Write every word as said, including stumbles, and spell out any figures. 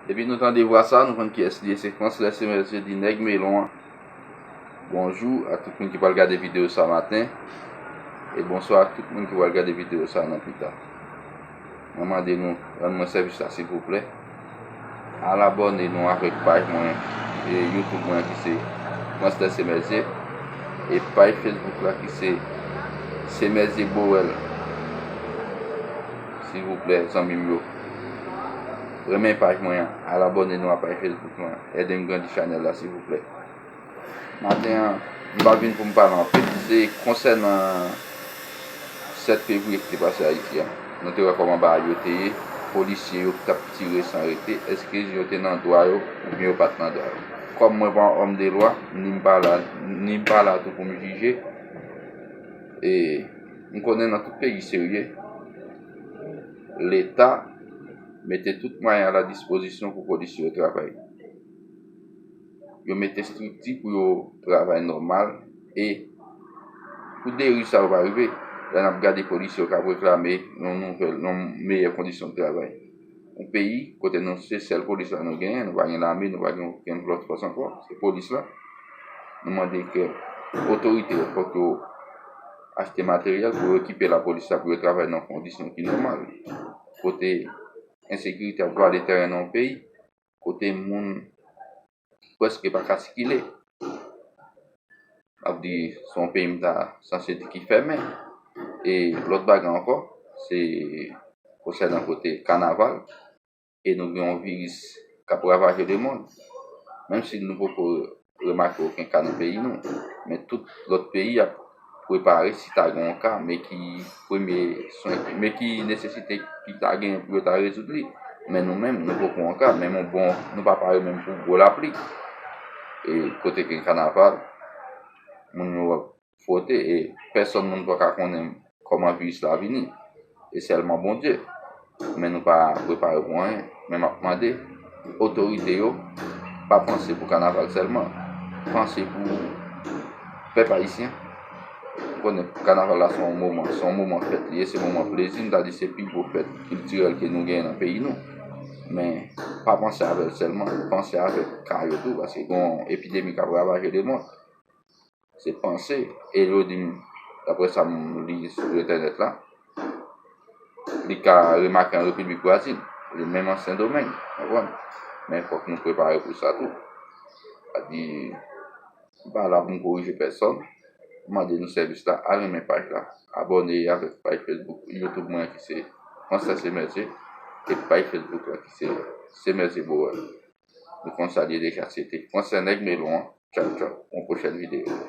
Depi nou tande vwa sa, nou konn kiyès li ye, se Franslè Semercier di Nèg Melon an. Bonjou a tout moun ki pral gade videyo sa maten, e bonswa a tout moun ki pral gade videyo sa nan pita. Mwen mande nou rann mwen sèvis la silvouplè. Al abòne nou avèk paj mwen e YouTube mwen ki se Franslè Semercier, e paj Facebook la ki se Semercier Borel. Silvouplè zanmi m yo, renmen paj mwen an, al abòne nou a paj Facebook mwen, ede m grandi chanèl la silvouplè. Maten an, m pa vin pou m pale anpil, se konsènan sèt fevriye ki te pase Ayiti a. Nou te wè kòman bagay yo te ye, polisye yo ki t ap tire san rete, èske yo te nan dwa yo oubyen yo pa t nan dwa yo? Kòm mwen pa yon òm de lwa, ni m pa la, ni m pa la tou pou m jije, e m konnen nan tout peyi serye, Leta mete tout mwayen a la dispozisyon pou polisye yo travay. Yo mete estrikti pou yo travay nòmal e pou deriv sa yo pa rive. Lè n ap gade polisye yo k ap reklame yon nouvèl, yon meyè kondisyon de travay. Yon peyi kote nou se sèl polis la nou genyen, nou pa gen lame, nou pa gen okenn lòt fòs ankò, se polis la. Nou mande ke otorite yo fòk yo achte materyèl pou yo ekipe lapolis la pou yo travay nan kondisyon ki nòmal. Kote ensekirite ap vale tèren nan yon peyi, kote moun prèske pa ka sikile. M ap di, se yon peyi m ta sanse di ki fèmen. E lòt bagay ankò, se konsènan kote kanaval, e nou gen yon viris k ap ravaje lemonn. Menm si nou poko remake okenn ka nan peyi nou, men tout lòt peyi ap prepare si ta gen yon ka, men ki premye swen, men ki nesesite ki ta gen pou yo ta rezoud li. Men nou menm, nou poko yon ka, menm yon bon, nou pa pare menm pou gwo lapli. E kote gen kanaval, moun yo ap fwote e pèsonn moun pa ka konnen kòman viris la vini. E sèlman Bondye. Men nou pa prepare pou anyen. Men m ap mande otorite yo pa panse pou kanaval sèlman. Panse pou pèp ayisyen. Ou konnen kanaval la se yon moman, se yon moman fèt li ye, se moman plezi, m ta di se pi gwo fèt kiltirèl ke nou genyen nan peyi nou. Men pa panse avè l sèlman, panse avèk ka yo tou, paske gen yon epidemi k ap ravaje lemonn. Se panse, e yo di m, daprè sa m li sou entènèt la, li ka remake an Repiblik Brazil, li menm an Sendomeng, w konprann? Men fòk nou prepare pou sa tou. Sa di, m pa la pou m korije pèsonn, m mande nou sèvis la, al renmen paj la, abòne avèk paj Facebook, YouTube mwen ki se Franslè Semercier, e paj Facebook la ki se Semercier Borel. Nou konn sa l ye deja, se te Franslè Nèg Melon an. Tchaw, tchaw. Yon pwochèn videyo.